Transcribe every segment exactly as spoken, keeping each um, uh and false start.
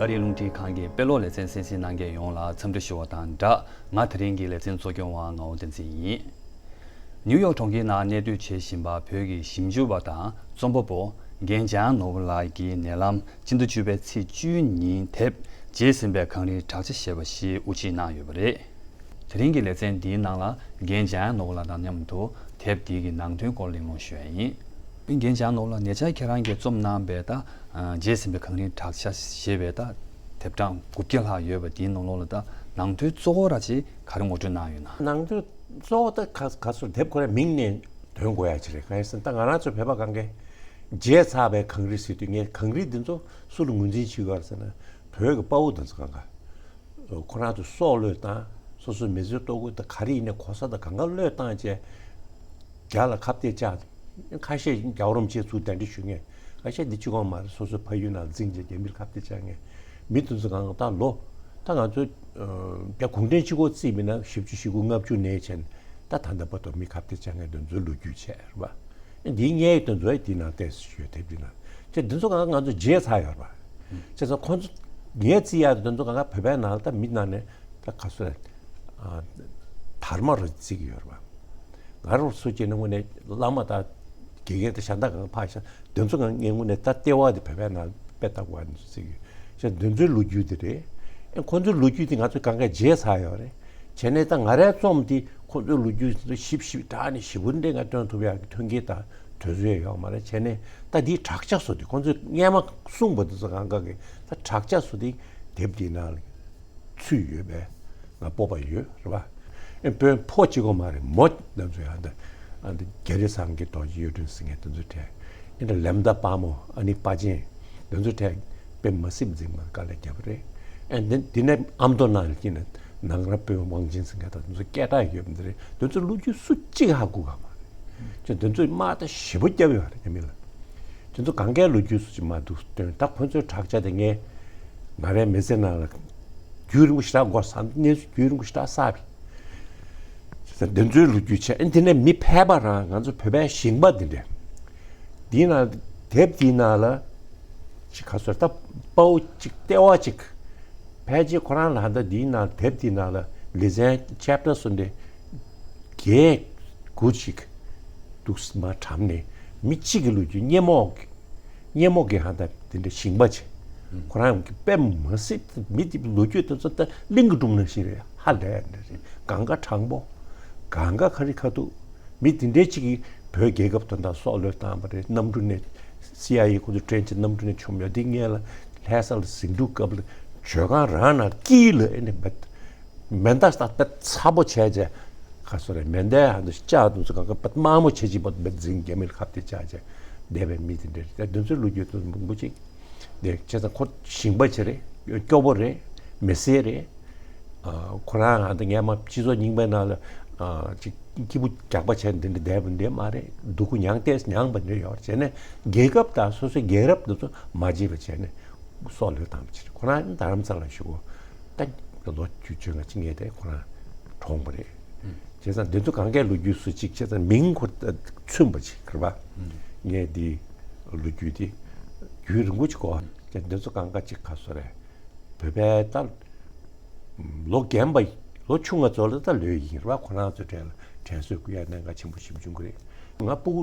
ཨ་རིའི་རླུང་འཕྲིན་ཁང་གི་དཔེ་ཀློག་ལེ་ཚན་གསན་གཟིགས་གནང་མཁན་ཡོངས་ལ་འཚམས་འདྲི་ཞུ་བ་དང་སྦྲགས། ང་དེ་རིང་གི་ལེ་ཚན་གཙོ་སྐྱོང་བ་ངག་དབང་བསྟན་འཛིན་ཡིན། ནིའུ་ཡོག་གྲོང་ཁྱེར་ནང་གནས་སྡོད་བྱེད་བཞིན་པ་བོད་ཀྱི་ཞིབ་འཇུག་པ་དང་རྩོམ་པ་པོ་རྒན་འཇམ་དབྱངས་ནོར་བུ་ལགས་ཀྱིས་ཉེ་ལམ་སྤྱི་ཟླ་བཅུ་པའི་ཚེས་བཅུའི་ཉིན་དེབ་བརྗེད་ཟིན་པའི་གངས་རིའི་བྲག་ཅ་ཞེས་པ་ཞིག་དབུ་འབྱེད་གནང་ཡོད་པ་རེད། དེ་རིང་གི་ལེ་ཚན་འདིའི་ནང་ལ་རྒན་འཇམ་དབྱངས་ནོར་བུ་ལགས་དང་མཉམ་དུ་དེབ་འདི་གི་ནང་དོན་སྐོར་གླེང་སློང་ཞུ་ཡ་ཡིན། རྒན་འཇམ་དབྱངས་ནོར་བུ་ལགས། ཉེ་ཆར་ཁྱེད་རང་གིས་རྩོམ་གནང་པའི་ད་བརྗེད་ཟིན་པའི་གངས་རིའི་བྲག་ཅ་ཞེས་པའི་ད་དེབ་གྲངས་དགུ་བརྒྱ་ལྷག་ཡོད་པ་འདིའི་ནང་ལོགས་ལ་ད་ནང་དོན་གཙོ་བོ་ར་ཅིག་ག་རེ་ངོ་སྤྲོད་གནང་ཡོད་ན། ནང་དོན་གཙོ་བོ་ད་ག་ག་ཚོད་དེབ་ཁོ་རའི་མིང་ནས་འདོན་དགོས་ཡ་ཅིག་རེད། གང་ཡིན་ཟེར་ན་ད་ང་རང་ཚོ་བོད་པ་གང་གས་བརྗེད་ཚར་བའི་གངས་རི་ཟེར་དུས་ངས་གངས་རི་འདི་ཚོ་སུ་ལ་ངོས་འཛིན་བྱེད་དགོས་རེད་ཟེར་ན་བོད་ཀྱི་དཔའ་བོ་འདི་ཚོ་གང་ག་ཁོ་རང་ཚོ་སྲོག་བློས་བཏང་། སོ་སོའི་མི་ཚེ་གཏོང་གི་ད་ག་རེ་ཡིན་ནའི་གོ་ས་དང་གང་ག་བློས་བཏང་བྱས་རྒྱ་ལ་ཁ་གཏད་བཅག་ཁ་ཤས་རྒྱལ་བ་རིན་པོ་ཆེ་ཚུར་གདན་འདྲེན་ཞུ་མཁན། ཁ་ཤས་འདི་གཅིག་གོང་མ་རེད། སོ་སོའི་ཕ་ཡུལ་ནང་འཛིང་བྱས་རྒྱ་མིར་ཁ་གཏད་བཅག་མཁན་མི་དེ་ཚོ་གང་ད་ལོ་ད་ང་ཚོ་རྒྱ་གུང་ཁྲན་གཅིག་པོ་རྩིས་མིན་ན་བཞི་བཅུ་ཞེ་དགུ་ལྔ་བཅུ་ནས་བྱས་ནས་ད་ད་ལྟ་བར་དུ་མི་ཁ་གཏད་བཅག་མཁན་དེ་ཚོའི་ལོ་རྒྱུས་བྱས་རེད་པ། འདིའི་སྔའི་དོན་ཚོ་ཡང་འདིའི་ནང་བལྟས་ཡོད། དེབ་འདི་ནང་བྱས་འདི་ཚོ་གང་ག་ང་ཚོ་བརྗེད་ཚར་ཡོད་རེད་པ། བྱས་ཙང་ཁོ་ཚོ་ངས་བརྩི་ཡག་དེ་ཚོ་གང་ག་བོད་པའི་ནང་ལ་ད་མི་ནང་ནས་ད་ག་ཚོད་དར་མ་རུ་བརྩི་གི་ཡོད་རེད་པ། ང་རང་སུ་སྐྱེས་ནས་དངོས་གནས་བླ་མ་དང་དགེ་རྒན་དང་གཞན་དག་གང་ག་ཕར་བཞག་དེ་ཚོ་གང་ངས་དངོས་གནས་ད་ལྟེ་བ་དེ་བོད་པའི་ནང་དཔེ་ལྟ་དགོས་ནས་བརྩི་གི་ཡོད། བྱས་འདི་ཚོའི་ལོ་རྒྱུས་དེ་རེད། ཨེ་ཁོ་ཚོའི་ལོ་རྒྱུས་དེ་ང་ཚོས་གང་ག་བརྗེད་ཚར་ཡོད་རེད། བྱས་ནས་ད་ང་རའི་རྩོམ་དེ་ཁོ་ཚོའི་ལོ་རྒྱུས་ཞིབ་ཞིབ་དྲག་ནས་ཞིབ་པོ་འདྲ་ང་སྟོན་ཐུབ་ཡག་གི་མཐུན་རྐྱེན་དང་དུས་ཚོད་ཡོད་མ་རེད། བྱས་ནས་ད་འདིའི་དྲག་ཆ་བཟོ་དེ་ཁོ་ཚོས་སྔས་མ་གསུངས་པ་དེ་ཚོ་གང་ག་གི་ད་དྲག་ཆ་བཟོ་དེ་དེབ་འདིའི་ནང་ལ་ཚུད་ཡོད་པའི་ང་སྤོབས་པ་ཡོད་རེད་པ། ཨེ་དཔོན་ཕོ་གཅིག་པོ་མ་རེད། མོ་དེ་ཚོ་ཡང་ད་ཨ་འདི་རྒྱ་རི་ཚང་གི་རྡོ་རྗེ་གཡུ་སྒྲོན་ཟེར་མཁན་དེ་ཚོ་གྲས། ཨེ་འདྲ་ལེམ་ད་དཔའ་མོ་ཨ་ནི་དཔའ་ཆེན་དེ་ཚོ་གྲས་དཔེ་མ་སྲིད་འཛིང་མ་དཀའ་ལས་བརྒྱབ་པ་རེད། ཨེ་འདི་འདི་ནས་ཨ་མདོ་ནང་ལ་སྐྱེས་ནས་ནང་ར་དཔོན་དབང་ཆེན་ཟེར་མཁན་དང་དེ་ཚོ་སྐད་གྲགས་ཡོད་པ་འདི་རེད། དེ་ཚོ་ལོ་རྒྱུས་སུ་གཅིག་ཧ་གོ་ག་མ་རེད། ཅེས་དེ་ཚོས་དམག་ད་ཞེ་པོ་བརྒྱབ་ཡོད་རེད་ཉེ་མི་ལ། དེ་ཚོ་གང་གའི་ལོ་རྒྱུས་སུ་ཅིག་མ་འདུག་སྟོན། ད་ཁོ་ཚོའི་དྲག་ཆ་དེ་ངས་ང་རའི་མི་ཚེ་ནང་ལ་རྒྱུན་རིང་པོ་ཞེ་དྲག་འགོར་ས། གནས་ཚུལ་རྒྱུན་རིང་པོ་ཞེ་དྲག་བསགས་པས། དེ་ཚོའི་ལོ་རྒྱུས་བྱས། ཨེ་དེ་ནས་མི་ཕལ་པ་རང་ང་ཚོ་བོད་པའི་ཞིང་པ་འདི་འདྲས་འདིའི་ནང་དེབ་འདིའི་ནང་ལ་ཅིག་ག་ཚོད་ད་དཔའ་བོ་ཅིག་ལྟེ་བ་ཅིག་ཕལ་ཆེར་ཁོ་རང་ལ་ད་འདིའི་ནང་དེབ་འདིའི་ནང་ལ་ལེ་ཚན་ཆེབ་ཊར་སུ་འདྲས་བརྒྱད་དགུ་ཅིག་འདུག་མ་གྲམ་ནས་མི་གཅིག་གི་ལོ་རྒྱུས་སྙེ་མོ་གི་སྙེ་མོ་གི་ཧ་ད་དེ་འདྲ་ཞིང་པ་ཆེ། ཁོ་རང་གི་དཔེ་མ་སྲིད་མི་དེ་ལོ་རྒྱུས་དེ་ཚོ་ད་གླིང་གི་སྒྲུང་ནང་བཞིན་རེད། ཧ་ལས་འདྲ་རེད། གང་ག་དྲང་པོ། གང་ག་ཁ་རི་ཁ་ཐུག་མི་དེ་འདྲའི་གཅིག་གིས་བོད་རྒྱལ་ཁབ་དོན་དག་སྲོག་བློས་བཏང་བ་རེད། གནམ་གྲུ་ནས་སི་ཨའི་ཨེ་ཁོ་ཚོ་ཊེན་གྱི་གནམ་གྲུ་ནས་མཆོངས་ཡོད། དེ་སྔོན་ལ་ལྷ་ས་ལ་ཟིང་འཁྲུག་སྐབས་ལ་ཇོ་ཁང་རང་ནང་དཀྱིལ་ལ་ཨེ་ནས་བེད། མེ་མདའ་སྟག་པད་ཚ་པོ་བྱས་རྗེས་ག་སོ་རེད། མེ་མདའི་ཧ་འདུ་ལྕགས་དུང་ཚོ་གང་ག་པད་དམར་མོ་བྱས་ཅིག་པད་མེ་འཛིང་རྒྱ་མིར་ཁ་གཏད་བཅག་རྗེས་བསྡད་པའི་མི་དེ་འདྲ་རེད། དེ་དུང་ཚོའི་ལོ་རྒྱུས་དུ་མང་པོ་ཅིག་དེ་བྱས་ཙང་ཁོ་ཞིང་པ་ཆེ་རེད། སྐྱོ་པོ་རེད། མི་སེར་རེད། ཨ་ཁོ་རང་ཧ་འདུ་སྔས་མ་སྤྱི་ཚོགས་རྙིང་པའི་ནང་ལ་ཨ་ཅིག་སྐྱིད་པོ་རྒྱག་པ་བྱས་འདི་འདྲ་བསྡད་པ་འདྲ་མ་རེད། སྡུག་གུ་མྱངས་ཏེ་མྱངས་པ་འདྲ་ཡོད་རེད། བྱས་ནས་རྒྱལ་ཁབ་དང་སོ་སོའི་རྒྱལ་རབས་འདི་ཚོ་མ་བརྗེད་པ་བྱས་ནས་སྲོག་བློས་བཏང་བ་ཅིག་རེད། ཁོ་རང་རྡ་རམ་ས་ལ་བཞུགས་གོ་ད་ལོ་བཅུ་བཅོ་ལྔ་ཅིག་ངེས་ཏེ་ཁོ་རང་གྲོངས་པ་རེད། བྱས་ཙང་འདི་ཚོ་གང་གའི་ལོ་རྒྱུས་སུ་ཅིག་བྱས་ཙང་མིང་ཁོ་མཚུན་པ་ཅིག་རེད་པ། ངས་འདི་ལོ་རྒྱུས་འདི་རྒྱུན་རིང་པོ་ཅིག་གོ་ཀྱང་འདི་ཚོ་གང་ག་ཅིག་ག་སོ་རེད། བོད་པའི་ད་ལོ་རྒན་པ་ལོ་ཆུང་ང་ཚོ་ལ་ད་ལོས་ཡིན་རེད་པ། ཁོ་རང་ཚོའི་གྲས་ལ་དྲན་གསོས་སྐུལ་ཡ་གནད་འགག་ཆེན་པོ་ཞིག་བྱུང་གི་རེད། ང་སྤུ་གུ་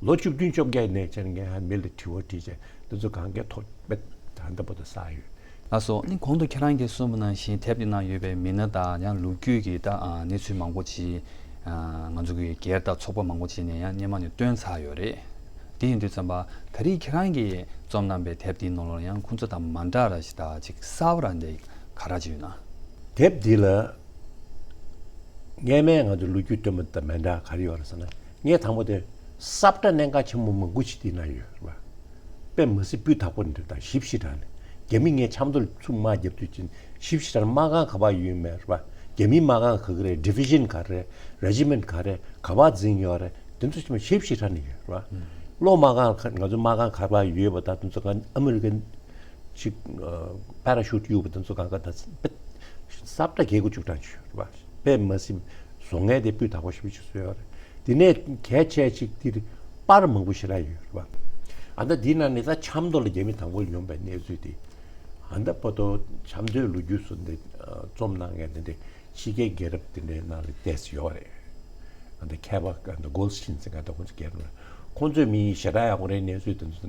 ལོ་བཅུ་བདུན་བཅོ་བརྒྱད་ནས་བྱས་ནས་ངས་ཧ་མི་ལ་དྲི་བ་དྲིས་བྱས་འདི་ཚོ་གང་གའི་ཐོག་པད་ད་ལྟ་བར་དུ་བསགས་ཡོད། ལགས་སོ། ནི་གོང་དུ་ཁྱེད་རང་གིས་གསུངས་པ་ནང་བཞིན་དེབ་འདི་ནང་ཡོད་པའི་མི་སྣ་དང་ཡང་ལོ་རྒྱུས་ཀྱི་ད་ཨ་གནས་ཚུལ་མང་པོ་ཅིག་ཨ་ང་ཚོ་གི་སྒེར་དང་ཚོགས་པ་མང་པོ་ཅིག་ནས་ཡང་སྔོན་མ་ནས་བཏོན་ཚར་ཡོད་རེད། དེ་ཡིན་དུས་ཙམ་པ་ད་རེས་ཁྱེད་རང་གིས་རྩོམ་གནང་པའི་དེབ་འདིའི་ནང་ལོགས་ཡང་ཁོང་ཚོ་དང་མ་འདྲ་ར་ཞིག་དང་ཅིག་གསར་པ་ར་འདི་ག་ར་ཅིག་ཡོད་ན། དེབ་འདི་ལ་སྔས་མའི་ང་ཚོ་ལོ་རྒྱུས་སྟོན་པ་དང་མི་འདྲ་ག་རེ་ཡོད་རེད་ཟེར་ན། ངས་དང་པོ་དེ་ས་བཀྲ་གནད་འགག་ཆེན་པོ་མང་པོ་ཞིག་དེའི་ནང་ཡོད་རེད་པ། དཔེ་མི་སྲིད་སྤུས་དག་པོ་འདི་དང་ཞིབ་ཞིབ་དྲགས་ནས་རྒྱ་མི་ངས་ཆབ་མདོ་ལ་ཚུར་དམག་རྒྱབ་དུས་ཀྱི་ཞིབ་ཞིབ་དྲགས་ནས་དམག་ཁང་ག་པར་ཡོད་མེད་རེད་པ། རྒྱ་མིའི་དམག་ཁང་ག་གི་རེད། ཌི་བི་ཤན་ག་རེད། རེ་ཇི་མེན་ག་རེད། ག་པར་འཛིང་ཡོད་རེད། དེ་ཚོ་ཞིབ་ཞིབ་དྲགས་ནས་ཡོད་རེད་པ། གློ་དམག་ཁང་ང་ཚོ་དམག་ཁང་ག་པར་ཡོད་པ་དང་དེ་ཚོ་ག་ཨ་མི་རི་ཀན་ཅིག་པ་ར་ཤུཊ་གཡུག་པ་དེ་ཚོ་གང་ག་ད་དཔེ་ས་བཀྲ་རྒྱས་དགུ་བཅུ་གྲངས་ཅིག་ཡོད་རེད་པ། དཔེ་མ་སྲིད་བཟོ་མཁན་དེ་སྤུས་དག་པོ་ཞེ་པོ་ཅིག་བཟོས་ཡོད་རེད། དེ་ནས་གལ་ཆེ་ཅིག་དེར་པར་མང་པོ་ཞེ་དྲག་ཡོད་རེད་པ། ཨ་ད་འདི་ནང་ནས་ད་ཆབ་མདོ་ལ་རྒྱ་མི་དང་པོ་ཡོང་པའི་གནས་ཚུལ་དེ་ ཨ་ད་བར་དུ་ཆབ་མདོའི་ལོ་རྒྱུས་སུ་འདི་རྩོམ་གནང་མཁན་དེ་འདྲ་ཕྱི་རྒྱལ་རྒྱལ་རབས་དེ་འདྲའི་ནང་ལ་བསྡད་ཡོད་རེད། ཨ་ད་མཁས་པ་ཨ་ད་གོལ་སི་ཊིན་ཟེར་མཁན་དང་ཁོང་ཚོ་རྒྱལ་རབས་ཁོང་ཚོའི་མི་ཞེ་དྲག་ཡག་པོ་རེད། གནས་ཚུལ་དེ་ཚོ་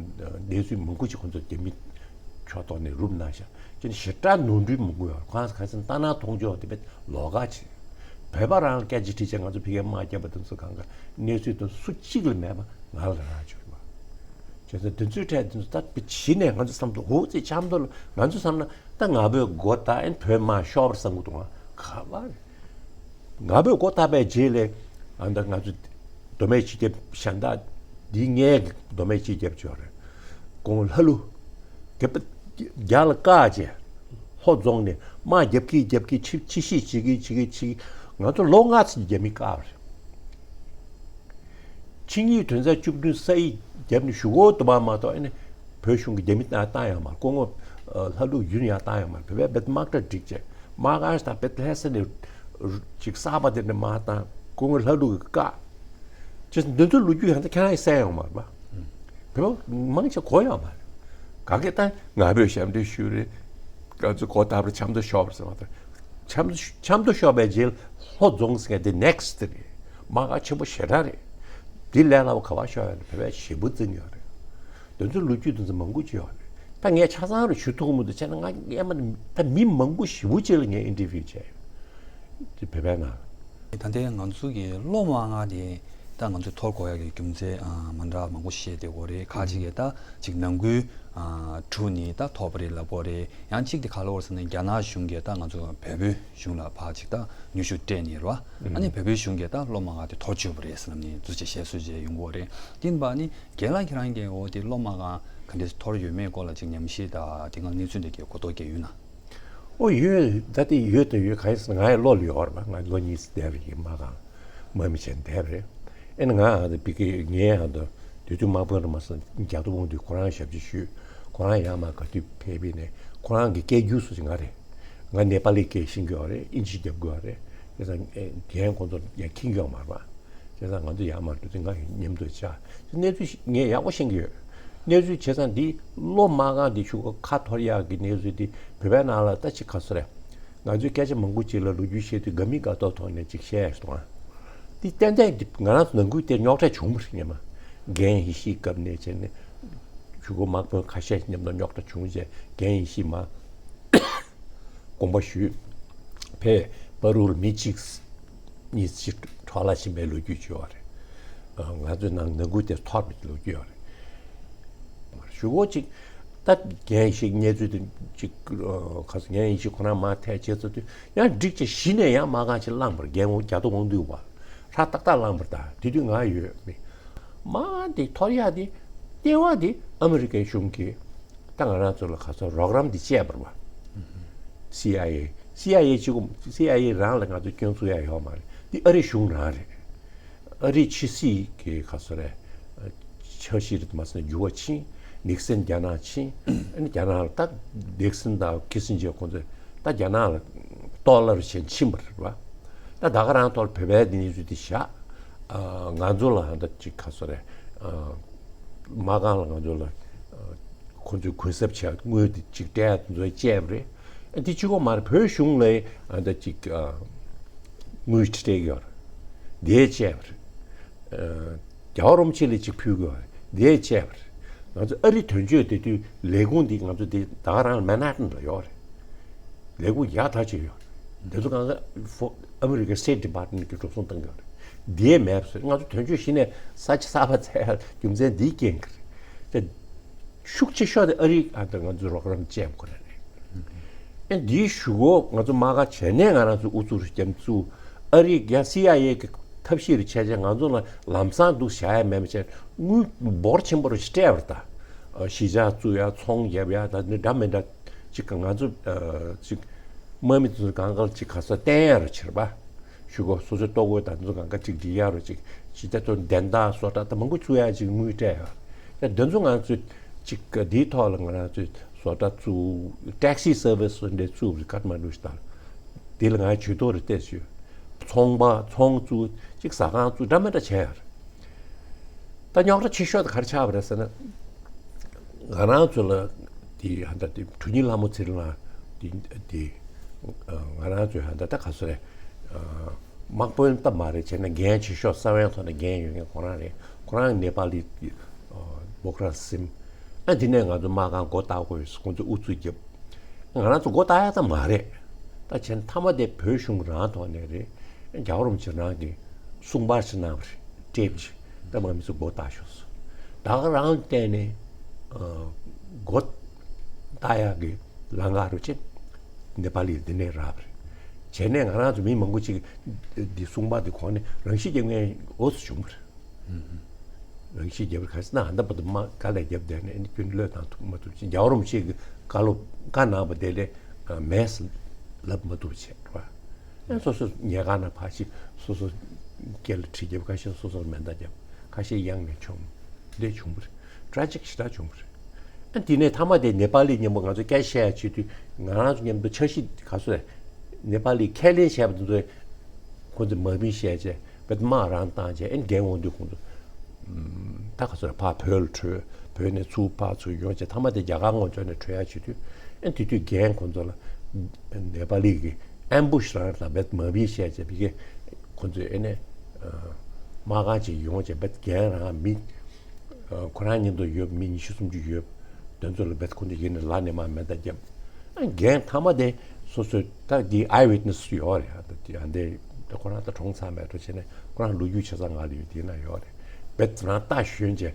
གནས་ཚུལ་མང་པོ་ཅིག་ཁོང་ཚོ་རྒྱ་མི་ཕྱོགས་གཏོགས་ནས་རུབ་གནང་ཤག་ཅེས་ཞེ་དྲག་ནོར་འཁྲུལ་མང་པོ་ཡོད། ཁོང་ཁ་སང་ལྟ་ན་མཐོང་ཆོག་དེ་བས་ལོགས་ཀ་བྱེད། བོད་པ་རང་ལ་སྐད་ཆ་དྲིས་བྱས་ང་ཚོ་ཕ་གིར་དམག་བརྒྱབ་པ་དེ་ཚོ་གང་ག་གནས་ཚུལ་དེ་ཚོ་སུ་གཅིག་ལ་མེད་པ་ང་ལ་རག་བྱུང་བ། བྱས་ཙང་དེ་ཚོའི་གྲས་དེ་ཚོ་ད་ཕྱི་ནས་ང་ཚོ་བསམ་ཚུལ་འོ་ཙི་ཆབ་མདོ་ལ་ང་ཚོ་བསམ་ན་ད་ང་བོད་མགོ་ད་ཨེ་བོད་དམག་ཤོར་བ་བསམ་གི་འདུག་ང་ག་བ་རེད། ང་བོད་མགོ་ད་པའི་རྗེས་ལས་ཨ་ད་ང་ཚོ་མདོ་སྨད་སྤྱི་ཁྱབ་གཞན་དག་འདི་ངའི་མདོ་སྨད་སྤྱི་ཁྱབ་ཅིག་ཡོད་རེད། ཁོང་ལྷ་ཀླུ། རྒྱ་རྒྱ་ལ་བཀག་བྱས་ལྷོ་རྫོང་ནས་དམག་རྒྱབ་ཀྱི་རྒྱབ་ཀྱི་ཕྱི་ཕྱི་བཤིག་བྱེད་ཀྱི་བྱེད་ཀྱི་བྱེད་ཀྱི་ང་ཚོ་ལོ་ལྔ་ཙམ་རྒྱ་མི་བཀག་པ་རེད། ཆིངས་ཡིག་དོན་ཚན་བཅུ་བདུན་ས་ཡིག་བརྒྱབ་ནས་ཞུ་སྒོ་དུ་མ་མ་གཏོགས་ཨ་ནི་བོད་གཞུང་གི་རྒྱ་མི་བཏང་བཏང་ཡོད་མ་རེད། སྐུ་ངོ་ལྷ་ཀླུ་ཡུན་ཡང་བཏང་ཡོད་མ་རེད། བོད་པས་དམག་གྲ་སྒྲིག་བྱས་དམག་ཁང་ཞིག་དང་བེད་ལྷ་ས་ནས་ཅིག་གསར་པ་དེ་འདྲ་མ་བཏང་སྐུ་ངོ་ལྷ་ཀླུ་གི་བཀག་ཅེས་འདི་ཚོ་ལོ་རྒྱུས་ཡང་ད་ཁྱེད་རང་ཡིས་གསན་ཡོང་མ་རེད་པ། བོད་པ་མང་ཆེ་གོ་ཡོང་མ་རེད། ག་གེ་ད་ང་བོད་ཞབས་འདྲེན་ཞུས་རེད། ང་ཚོ་གོ་ཐབས་རེད། ཆབ་མདོ་ཤོར་བ་ཟེར་བ་དང་། ཆབ་མདོ་ཤོ- ཆབ་མདོ་ཤོར་བའི་རྗེས་ལྷོ་རྫོང་ཟེར་མཁན་དེ་ནེག་སི་ཊི་རེད། དམག་སྒར་ཆེན་པོ་ཞེ་དྲག་རེད། དེ་ལས་སླ་པོ་ག་པར་ཤོར་ཡོད་ན་བོད་པས་ཞེ་པོ་འཛིན་ཡོད་རེད། དེ་ཚོ་ལོ་རྒྱུས་དེ་ཚོ་མང་པོ་ཅིག་ཡོད་རེད། ད་ངས་ཆ་ཚང་རུ་ཞུ་ཐུབ་མི་འདུག་བྱས་ན་ང་ཡ་མ་ད་མི་མང་པོ་ཞེ་པོ་ཅིག་ལ་ངས་ཨིན་ཊར་བིའུ་བྱས་ཡོད། དེ་བོད་པའི་ནང་། ད་ལྟའི་ང་ཚོ་གི་གློ་དམག་སྒར་དེ་ད་ང་ཚོས་ཐོར་དགོས་ཡག་གི་རྒྱུ་མཚན་ཨ་མ་འདྲ་མང་པོ་བཤད་བསྡད་ཡོད་རེད། ཁ་ཅིག་གིས་ད་ཅིག་ནང་ཁུལ་ཨ་འཁྲུག་ནས་ད་ཐོར་བ་རེད་ལབ་ཀྱི་ཡོད་རེད། ཡང་གཅིག་དེ་ག་ལབ་ཡོད་རེད་ཟེར་ན་རྒྱ་ནག་གཞུང་གིས་ད་ང་ཚོ་བལ་པོའི་གཞུང་ལ་ཕར་ཅིག་ད་མྱུལ་ཞིབ་སྤྲད་ནས་རེད་པ། ཨ་ནི་བལ་པོའི་གཞུང་གིས་ད་གློ་དམག་སྒར་དེ་ཐོར་བཅུག་པ་རེད་ཟེར་ལབ་ནས་འདུག་སེ་བཤད་སྲོལ་ཅིག་ཡོང་གི་ཡོད་རེད། དེ་ཡིན་པ་ནི་རྒན་ལགས་ཁྱེད་རང་གིས་འོ་དེ་གློ་དམག་སྒར་ག་འདྲས་ཐོར་ཡོད་མེད་སྐོར་ལ་ཅིག་ཉམས་ཞིབ་དང་དེ་སྒང་གནས་ཚུལ་འདི་གའི་གོ་རྟོགས་སྐྱེས་ཡོད་ན། ཨོ་ཡོད། ད་དེ་ཡོད་དང་ཡོད། ག་ཡིན་ཟེར་ན་ང་ཡང་གློ་ལ་ཡོད་རེད་པ། ང་ལོ་གཉིས་ཙམ་བསྡད་པ་ཡིན། དམག་སྒར་དམག་མི་བྱས་བསྡད་པ་རེད། ཨེ་ནི་ང་ཨ་ད་བི་ཀེ་ངའི་ཨ་ད་དེ་དུས་དམག་དཔོན་རེད་མ་སོང་རྒྱ་ཐོ་དབང་འདུས་ཁོ་རང་ཞབས་ཕྱི་ཞུས། ཁོ་རང་ཡར་མར་ག་དུས་ཕེབས་པ་ཡིན་ནའི་ཁོ་རང་གི་སྐད་སྒྱུར་སུ་ཅིག་ང་རེད། ང་ནེ་པ་ལི་སྐད་ཤེས་ཀྱི་ཡོད་རེད། ཨིན་ཇི་རྒྱབ་ཀྱི་ཡོད་རེད། བྱས་ཙང་ཨེ་རྒན་ཁོང་ཚོ་ཡང་མཁྱེན་གྱི་ཡོད་མ་རེད་པ། བྱས་ཙང་ང་ཚོ་ཡར་མར་འགྲོ་དུས་ང་མཉམ་དུ་བཅར། གནས་ཚུལ་ངས་ཡག་པོ་ཤེས་ཀྱི་ཡོད། གནས་ཚུལ་བྱས་ཙང་འདི་གློ་དམག་སྒར་འདི་ཆུ་འགོ་ཁ་འཐོར་ཡག་གི་གནས་ཚུལ་འདི་བོད་པའི་ནང་ལ་ད་ཅིག་ག་ཚོད་རེད། ང་ཚོའི་སྐད་ཆ་མང་པོ་ཅིག་ལ་ལོ་རྒྱུས་བཤད་དུས་དགའ་མི་དགའ་མདོག་ཐོག་ནས་ཅིག་བཤད་ཡག་ཞིག་འདུག་ཨ། འདི་ཏན་ཏན་འདི་ང་རང་ཚོ་ནང་ཁུལ་དེ་རྙོག་དྲ་བྱུང་བ་རེད་སྙམ། རྒན་ཡེ་ཤེས་སྐབས་ནས་བྱས་ནས་ཆུ་འགོ་དམག་དཔོན་ཁ་ཤས་མཉམ་དུ་རྙོག་དྲ་བྱུང་རྗེས་རྒན་ཡེ་ཤེས་མར་དགོངས་པ་ཞུས། ཕེབས། བར་དུ་ལ་མི་གཅིག་གཉིས་ཅིག་འཕྲོ་བརླག་ཕྱིན་པའི་ལོ་རྒྱུས་ཅིག་ཡོད་རེད། ང་ཚོའི་ནང་ནང་ཁུལ་དེ་འཐོར་བའི་ལོ་རྒྱུས་ཡོད་རེད། གཞུག་གུ་ཅིག་ད་རྒན་ཞིག་གནས་ཚུལ་དེ་ཅིག་ག་ཚོད་རྒན་ཞིག་ཁོ་རང་མར་ཐད་བྱས་ཚར་དུས་ཡང་འགྲིག་ཅིག་གཞི་ནས་ཡང་དམག་སྒར་ཅིག་བླངས་པར་རྒན་འོ་རྒྱ་ཐོ་དབང་འདུས་པ་ཧྲ་ཏག་ཏག་བླངས་པར་ད་དེ་དུས་ང་ཡོད་མི་དམག་དེ་འཐོར་ཡག་དེ་ལྟེ་བ་དེ་ཨ་མི་རི་ཀའི་གཞུང་གིས། ད་ང་རང་ཚོ་ལ་ག་ཚོད་རོགས་རམ་འདི་བྱས་པ་རེད་པ། སི་ཨའི་ཨེ། སི་ཨའི་ཨེ་གཅིག་པོ། སི་ཨའི་ཨེ་རང་ལ་ང་ཚོ་སྐྱོན་བཙུགས་ཡག་ཡོད་མ་རེད། འདི་ཨ་རིའི་གཞུང་རང་རེད། ཨ་རིའི་ཕྱི་སྲིད་ཀྱི་ག་ཚོད་རེད། འཆར་གཞི་རེད་མ་ཟད་འགྱུར་བ་ཕྱིན། ནིག་སན་རྒྱ་ནག་ཕྱིན། ཨ་ནི་རྒྱ་ནག་ལ་ད་ནིག་སན་དང་ཁི་སིན་ཇར་ཁོང་ཚོས་ད་རྒྱ་ནག་ལ་ཏོག་ལབ་བྱས་ཕྱིན་པ་རེད་པ། ད་ད་ག་རང་ཐོག་ལ་བོད་པའི་གནས་ཚུལ་འདི་བཞག་ཨ། ང་ཚོ་ལ་ཧ་ད་ཅིག་ག་ཚོད་རེད། ཨ། མ་རྐང་ལ་ང་ཚོ་ལ་ཨ། ཁོ་ཚོས་གུན་གསབ་བྱས་དངུལ་དེ་ཅིག་སྤྲད་ཚོ་བཅད་པ་རེད། ཨ། འདི་གཅིག་པོ་མ་རེད། བོད་གཞུང་ལ་ཨ་ད་ཅིག་ཨ། དངུལ་ཅིག་སྤྲད་ཀྱི་ཡོད་རེད། དེ་བཅད་པ་རེད། ཨ། རྒྱལ་བ་རིན་པོ་ཆེ་ལ་ཅིག་ཕུལ་གྱི་ཡོད་རེད། དེ་བཅད་པ་རེད། ང་ཚོ་ཨ་རི་དོན་གཅོད་དེ་དུས་ལས་ཁུངས་འདི་ང་ཚོ་འདི་ད་ག་རང་ལ་མན་ཧ་ཊན་ལ་ཡོད་རེད། ལས་ཁུངས་ཡག་ཐག་ཆོད་ཡོད། དེ་ཚོ་གང་ག་ཨ་མི་རི་ཀའི་སི་ཊེཊ་ཌི་པཱར་ཊི་མེན་ཊི་གིས་འགྲོ་སོང་བཏང་གི་ཡོད་རེད། དེ་མེད་པ་བཟོས། ང་ཚོ་དོན་གཅོད་གཞི་ནས་ས་ཆ་གསར་པ་བཙལ་ཡག་རྒྱུ་མཚན་འདིའི་རྐྱེན་གྱིས་རེད། དེ་ཤུགས་ཆེ་ཤོས་དེ་ཨ་རིས་ཨ་ད་ང་ཚོའི་རོགས་རམ་བྱས་ཁོ་རང་རེད། ཨེ་འདིའི་གཞུག་གུ་ང་ཚོ་དམག་སྒར་བྱས་ནས་ང་རང་ཚོ་ཨུ་ཚུགས་རྒྱབ་བཙུགས། ཨ་རིས་ཡང་སི་ཨའི་ཨེ་གི་ཐབས་ཤེས་རེ་བྱས་བྱས་ང་ཚོ་ལ་ལམ་སང་འདུག་བཞག་ཡག་མེད་པ་བྱས་དངུལ་འབོར་ཆེན་པོ་རེ་སྤྲད་པ་རེད་ད། གཞིས་ཆགས་བཙུགས་ཡག་ཚོང་རྒྱབ་ཡག་ད་འདི་འདྲ་མི་འདྲ་ཅིག་ང་ཚོ་ཨ་ཅིག་དམག་མི་ཚོ་གང་ག་ལ་ཅིག་ག་ས་བརྟན་ཡག་རེ་བྱེད་པ། གཞུག་གུ་སོ་སོའི་ལྟོ་གོས་དང་འདི་ཚོ་གང་ག་ཅིག་སྒྲིག་ཡག་རེ་ཅིག་ཇི་ལྟར་དུ་འདན་དག་བཟོ་གྲྭ་དང་མང་པོ་བཙུགས་ཡག་ཅིག་དངུལ་སྤྲད་ཡག་ཡ་འདི་ཚོ་ང་ཚོས་ཅིག་འདིའི་ཐོག་ལ་ང་རང་ཚོས་བཟོ་གྲྭ་བཙུགས། ཊེག་སི་སར་བི་སི་འདྲ་བཙུགས་རེད། ཀ་ཐ་མན་ཌུ་ཞིག་དང་འདི་ལ་ང་ཇུས་གཏོགས་རེ་བལྟས་ཞུས། ཚོང་པ་ཚོང་བཙུགས། ཅིག་ཟ་ཁང་བཙུགས། འདྲ་མི་འདྲ་བྱས་ཡག་རེད། ད་རྙོག་དྲ་ཆེ་ཤོས་དེ་ག་རེ་ཆགས་པ་རེད་ཟེར་ན། ང་རང་ཚོ་ལ་ དེ་ཧ་ད་དེ་གྲུ་ཉིན་ལྷ་མོ་ཚེ་རིང་ལགས་དེ་དེ་ང་རང་ཚོའི་ཧ་ད་ད་ག་ཚོད་རེད། དམག་དཔོན་ད་མ་རེད། བྱས་ན་འགན་ཆེ་ཤོས་ས་བོན་ཐོག་ནས་འགན་ཡོད་མཁན་ཁོ་རང་རེད། ཁོ་རང་ནེ་པ་ལི་སྦོ་ཀ་ར་སིམ། ཨ་འདི་ནས་ང་ཚོ་དམག་ཁང་སྒོ་བཏགས་དགོས་ཁོང་ཚོས་ཨུ་ཚུགས་བརྒྱབ། ང་རང་ཚོ་སྒོ་བཏགས་ཡ་ད་མ་རེད། ད་བྱས་ན་མཐའ་མ་དེ་བོད་གཞུང་རང་ཐོག་ནས་རེད། རྒྱལ་བ་རིན་པོ་ཆེ་རང་གིས་གསུང་པར་ཞིག་གནང་བ་རེད། ཊེབ་ཅིག་ད་དམག་མི་ཚོ་སྒོ་བཏགས་ཤོག་ཟེར། ད་ག་རང་བལྟས་ནས་སྒོ་བཏགས་ཡག་གི་ལམ་ཁ་རུ་ཆེ་ནེ་པ་ལི་འདི་ནས་རག་པ་རེད། བྱས་ནས་ང་རང་ཚོ་མི་མང་པོ་ཅིག་འདི་གསུང་པར་འདི་གོ་ནས་རང་ཤི་རྒྱག་མཁན་འོ་ཙམ་བྱུང་བ་རེད། རང་ཤི་རྒྱབ་ག་ཟེར་ན་ཧ་ད་པ་དུ་མ་དཀའ་ལས་རྒྱབ་བསྡད་ནས་ཨ་ནི་སྐྱོན་བློས་བཏང་ཐུབ་མ་ཐུབ་ཅིང་རྒྱལ་བ་རིན་པོ་ཆེ་གི་བཀའ་སློབ་བཀའ་གནང་བ་དེ་ལས་མེད་ལབ་མ་ཐུབ་བྱས་རེད་བ། ཨ་སོ་སོ་ཉལ་ཁང་ནང་ཕར་ཕྱིན། སོ་སོ་སྐེ་ལ་གྲི་རྒྱབ། ཁ་ཤས་སོ་སོར་མེ་མདའ་རྒྱབ། ཁ་ཤས་གཡང་ནས་མཆོངས། འདི་བྱུང་བ་རེད། ཊ་རེ་ཇིག་ཞེ་དྲག་བྱུང་བ་རེད། ཨ་དེ་ནས་མཐའ་མ་དེ་ནེ་པ་ལི་མཉམ་པོ་ང་ཚོ་སྐད་ཆ་བཤད་ཡ་བྱེད་དུས་ང་རང་ཚོ་མཉམ་དུ་འཆར་གཞི་ག་ཚོད་རེད། ནེ་པ་ལི་ཁས་ལེན་བྱས་པ་དེ་ཚོ་ཁོང་ཚོས་མ་བིན་བཤད་བྱས་བེད་དམག་རང་བཏང་བྱས་ཨེ་འགན་འོང་དུས་ཁོང་ཚོ་ད་ག་ཚོད་ཕར་བོད་ལ་བྲོས། བོད་ནས་ཚུར་ཕར་ཚུར་ཡོང་བྱས་མཐའ་མ་དེ་རྒྱ་གར་ངོས་ཕྱོགས་ནས་བྲོས་ཡ་བྱེད་དུས་ཨེ་དེ་དུས་འགན་ཁོང་ཚོ་ལ་ནེ་པ་ལི་གི་ཨེམ་བུ་ཤི་རང་ལ་བེད་མ་བིན་བཤད་བྱས་བི་གེ་ཁོང་ཚོས་ཨེ་ནས་དམག་ཁང་ཅིག་ཡོང་བྱས་བེད་འགན་རང་མི་ཁོ་རང་མཉམ་དུ་ཡོད་མི་ཉི་ཤུ་སུམ་ཅུ་ཡོད། དོན་ཚོ་ལ་བེད་ཁོང་ཚོ་ཡིན་ནས་ལ་ནས་མ་མེ་མདའ་བརྒྱབ། ཨ་འགན་མཐའ་མ་དེ་སོ་སོའི་ད་དེའི་ཨའི་ཝིཊ་ནེ་སི་ཡོད་རེད། ཨ་ད་དེ་ཨ་འདས་ད་ཁོ་རང་ད་གྲོངས་ཚར་མེད་འགྲོ་བྱས་ནས་ཁོ་རང་ལོ་རྒྱུས་ཆ་ཚང་ང་ལ་ཡོད་དེ་ན་ཡོད་རེད། བེད་རང་རྟ་ཞོན་བྱས་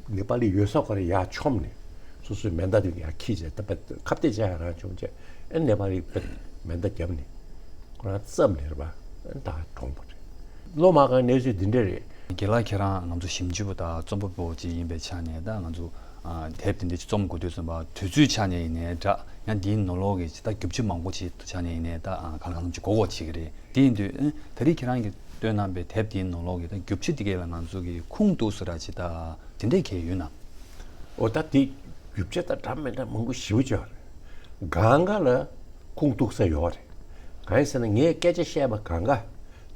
ནེ་པ་ལི་ཡོད་ས་ཁོ་རེ་ཡར་མཆོངས་ནས་སོ་སོའི་མེ་མདའ་དེ་ཡར་འཁྱེར་བྱས་ད་བེད་ཁ་གཏད་བཅག་ཡ་རང་བྱུང་བྱས་ཨ་ནེ་པ་ལི་བེད་མེ་མདའ་བརྒྱབ་ནས་ཁོ་རང་བརྩམས་ནས་རེད་པ། ཨ་ད་གྲོངས་པ་རེད། ལོ་མ་གང་གནས་ཚུལ་འདི་འདྲ་རེད། རྒན་ལགས་ཁྱེད་རང་ང་ཚོ་ཞིབ་འཇུག་པ་དང་རྩོམ་པ་པོ་ཅིག་ཡིན་པའི་ཆ་ནས་ད་ང་ཚོ་ཨ་དེབ་འདི་འདྲ་ཅིག་རྩོམ་དགོས་དུས་ཙམ་པ་དུས་ཚོད་ཆ་ནས་ཡིན་ནའི་འདྲ་ཡང་འདིའི་ནང་ལོགས་ཀྱི་ད་རྒྱུ་ཆ་མང་པོ་ཅིག་ཆ་ནས་ཡིན་ནའི་ད་ཨ་གང་ལ་གང་འཚམ་ཅིག་གོ་གོ་བྱེད་ཀྱི་རེད། དེ་ཡིན་དུས་ཨ་ད་རེས་ཁྱེད་རང་གིས་བཏོན་གནང་པའི་དེབ་འདིའི་ནང་ལོགས་ཀྱི་ད་རྒྱུ་ཆ་འདི་གས་ལ་ང་ཚོ་གི་ཁུངས་གཏུགས་ས་ར་ཅིག་ད་དེ་འདྲས་གས་ཡོད་ན། འོ་ད་དེ་རྒྱུ་ཆ་ད་འདྲ་མི་འདྲ་མང་པོ་ཞེ་པོ་ཅིག་ཡོད་རེད། གང་ག་ལ་ཁུངས་གཏུགས་ས་ཡོད་རེད། གང་ཡིན་ཟེར་ན་ངས་སྐད་ཆ་བཤད་པ་གང་ག་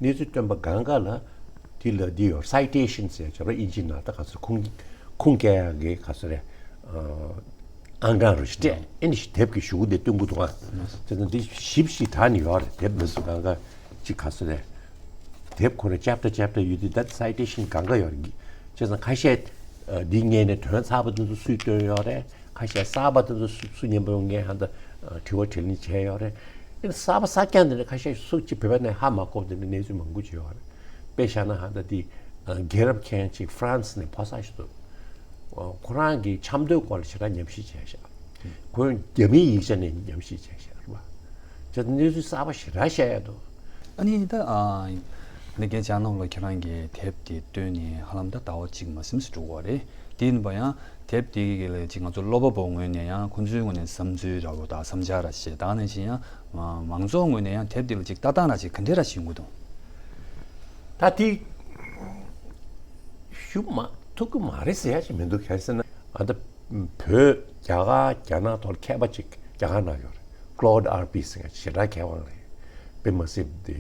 གནས་ཚུལ་བཏོན་པ་གང་ག་ལ་དེ་ལ་འདི་ཡོད། སའི་ཊེ་ཤན་ཟེར་བྱས་པ་ཨིན་ཇི་ནང་ད་ག་ཚོད་ཁུངས་ཁུངས་སྐྱེལ་ཡག་གི་ག་ཚོད་རེད། ཨང་གྲངས་རུ་སྤྲད་ཨེ་ནི་དེབ་ཀྱི་གཞུག་གུ་དེ་སྟོན་གི་འདུག་ཨ། དེ་ཚོ་འདི་ཞིབ་ཞིབ་དྲ་ནི་ཡོད་རེད། དེབ་མི་སུ་གང་ག་ཅིག་ག་ཚོད་རེད། དེབ་ཁོ་ར་ཅེབ་ཊར་ཅེབ་ཊར་ཡོད་དུས་ད་སའི་ཊེ་ཤན་གང་ག་ཡོད་རེད། བྱས་ཙང་ཁ་ཤས་འདི་ངས་ནས་དོན་ཚགས་པ་དེ་ཚོ་སུས་བཏོན་ཡོད་རེད། ཁ་ཤས་གསར་པ་དེ་ཚོ་སུ་སུ་མཉམ་པོ་ངས་ཧ་ད་དྲི་བ་དྲིས་ལན་བྱས་ཡོད་རེད། ཨེ་ནི་གསར་པ་གསར་རྐྱང་དེ་འདྲ་ཁ་ཤས་སུ་གཅིག་བོད་པ་ནས་ཧ་མ་གོ་བ་དེ་འདྲ་གནས་ཚུལ་མང་པོ་ཅིག་ཡོད་རེད། དཔེ་བཞག་ན་ཧ་ད་དེ་རྒན་རབས་མཁན་ཅིག་ཧྥ་རན་སི་ནས་ཕོ་གསར་ཞིག་འདུག་ཁོ་རང་གིས་ཆབ་མདོའི་སྐོར་ལ་ཞེ་དྲག་ཉམས་ཞིབ་བྱས་ཤག་ཁོས་རྒྱ་མིའི་ཡིག་ཆ་ནས་ཉམས་ཞིབ་བྱས་ཤག་རེད་པ། བྱས་ཙང་གནས་ཚུལ་གསར་པ་ཞེ་དྲག་བཤད་ཡ་འདུག་ཨ་ནི་ད་ཨ་ནི་རྒན་ལྕགས་ནོར་ལགས་ཁྱེད་རང་གིས་དེབ་དེ་བཏོན་ནས་ཧ་ལམ་ད་ཟླ་བ་གཅིག་མ་ཟིན་ཙམ་འགྲོ་གི་རེད། དེ་ཡིན་པ་ཡང་དེབ་དེ་གི་ལ་ཅིག་ང་ཚོ་ཀློག་པ་པོ་ངོས་ནས་ཡང་ཁོང་ཚོའི་ངོས་ནས་བསམ་ཚུལ་འདྲ་པོ་དང་བསམ་འཆར་ར་བཤད་དང་ནང་བཞིན་ཡང་མང་ཚོགས་ངོས་ནས་ཡང་དེབ་དེ་ལ་ཅིག་ལྟ་སྟངས་ར་ཅིག་ག་འདྲས་ར་ཞིག་ཡོང་གི་འདུག་ད་དེ་ཞུ་མ་ཐུབ་ཀྱི་མ་རེད་ཟེར་ཡ་ཞིག་མི་འདུག་གལ་སྲིད་ན་ཨ་ད་བོད་རྒྱ་གར་རྒྱ་ནག་ཐོག་ལ་མཁས་པ་ཅིག་རྒྱ་གར་ནང་ཡོད་རེད། ཀློད་ཨར་པི་ཟེར་མཁན་ཞེ་དྲག་མཁས་དབང་རེད། དཔེ་མ་སྲིད་དེ་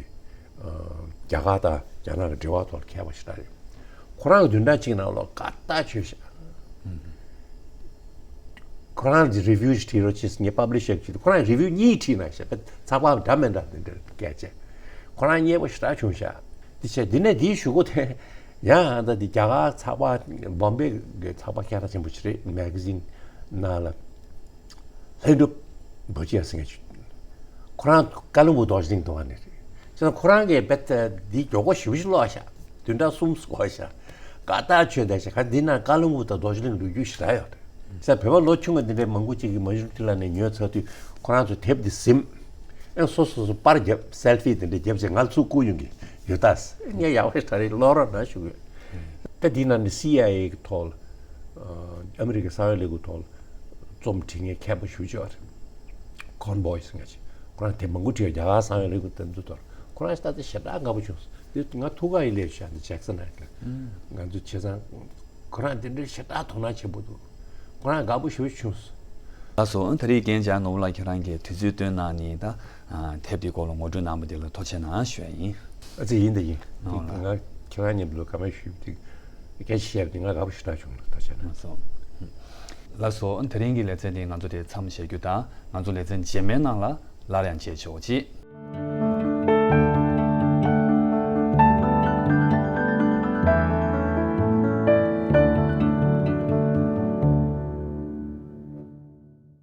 རྒྱ་གར་དང་རྒྱ་ནག་གི་འབྲེལ་བ་ཐོག་ལ་མཁས་པ་ཞེ་དྲག་རེད། ཁོ་རང་གི་བདུན་ཕྲག་གཅིག་ནང་ལོགས་དགའ་ཐག་ཆོད་ཤག་ཁོ་རང་གི་རི་བིའུ་ཞིག་བྲིས་རོགས་བྱེད་ཟེར་ངས་པབ་ལི་ཤར་བྱས། ཁོ་རང་རི་བིའུ་གཉིས་བྲིས་གནང་ཤག་ཚགས་པར་འདྲ་མི་འདྲ་དེ་འདྲ་སྐད་ཆ། ཁོ་རང་མཉེས་པོ་ཞེ་དྲག་བྱུང་ཤག་དེ་བྱས་འདི་ནས་འདིའི་གཞུག་གུ་དེ་ཡང་ད་འདི་རྒྱ་གར་ཚགས་པར་བོམ་བེ་གི་ཚགས་པར་ཁྱད་མཚར་ཆེན་པོ་ཞིག་རེད། མེ་ག་ཛིན་ནང་ལ་ལྷུན་གྲུབ་རྡོ་རྗེ་ཟེར་མཁན་ཅིག་ཁོ་རང་ཀ་ལོན་སྦུག་རྡོ་རྗེ་གླིང་དུ་བ་ནས་རེད། བྱས་ཙང་ཁོ་རང་གིས་རྦད་དེ་འདི་མགྱོགས་པོ་ཞེ་པོ་ཞིག་ཀློག་ཤག་བདུན་ཕྲག་གསུམ་འགོར་ཤག་དགའ་ཐག་ཆོད་བསྡད་ཤག་ག་འདི་ན་ཀ་ལོན་སྦུག་དང་རྡོ་རྗེ་གླིང་ལོ་རྒྱུས་ཞེ་དྲག་ཡོད་རེད། བྱས་ཙང་བོད་པ་ལོ་ཆུང་བ་འདི་འདྲའི་མང་པོ་ཅིག་གིས་མ་ཞུ་ཏི་ལ་ནས་ཉོས་ཚར་དུས་ཁོ་རང་ཚོ་དེབ་འདི་ཟིན། ཨེ་སོ་སོ་སོ་པར་བརྒྱབ། སེལ་ཕི་དེ་འདྲ་བརྒྱབ་བྱས་ང་ཚུར་བསྐུར་ཡོང་གི་ཡོད་ད། ངས་ཡག་པོ་ཞེ་དྲག་རེད། ཀློག་རོགས་གནང་ཞུ་གི་ཡོད། ད་འདི་ནང་ནས་སི་ཨའི་ཨེ་གི་ཐོག་ལ་ཨ་ཨ་མི་རི་ཀའི་གསང་བའི་ལས་ཁུངས་ཐོག་ལ་རྩོམ་བྲིས་མཁན་མཁས་པོ་ཞེ་པོ་ཅིག་ཡོད་རེད། ཀོན་བྷོའི་ཟེར་མཁན་ཅིག་ཁོ་རང་དེབ་མང་པོ་བྲིས་ཡོད། རྒྱ་གར་གསང་བའི་ལས་ཁུངས་དེ་ཚོ་ཐོག་ལ། ཁོ་རང་ད་ལྟ་ཞེ་དྲག་དགའ་པོ་བྱུང་སོང་། དེ་ང་ཐུག་ག་ཡིན་ལས་བྱ་འདི་ཇེག་སན་ཨེ་གི་ང་ཚོ་བྱས་ཙང་ཁོ་རང་དེ་འདྲའི་ཞེ་དྲག་དོ་སྣང་ཆེན་པོ་འདུག་ཁོ་རང་དགའ་པོ་ཞེ་པོ་བྱུང་སོང་། ལགས་སོ། ད་རེས་རྒན་ལྕགས་ནོར་བུ་ལགས་ཁྱེད་རང་གིས་དུས་ཚོད་བཏོན་གནང་ནས་ད་དེབ་དེའི་སྐོར་ལ་ངོ་སྤྲོད་གནང་བ་དེ་ལ་ཐུགས་རྗེ་གནང་ཞུ་ཡ་ཡིན། ཨ་ཙི་ཡིན་ད་ཡིན། ཨོ་ལགས། ང་ཁྱེད་རང་མཉམ་དུ་བཀའ་མོལ་ཞུས་པ་དེ་སྐད་ཆ་བཤད་པ་དེ་ང་དགའ་པོ་ཞེ་དྲག་བྱུང་ལ་ཐུགས་རྗེ་གནང་། ལགས་སོ། ལགས་སོ། དེ་རིང་གི་ལེ་ཚན་འདི་ང་ཚོ་དེ་མཚམས་བཞག་རྒྱུ་དང་། ང་ཚོ་ལེ་ཚན་རྗེས་མའི་ནང་ལ་སླར་ཡང་མཇལ་ཆོག་ཅིག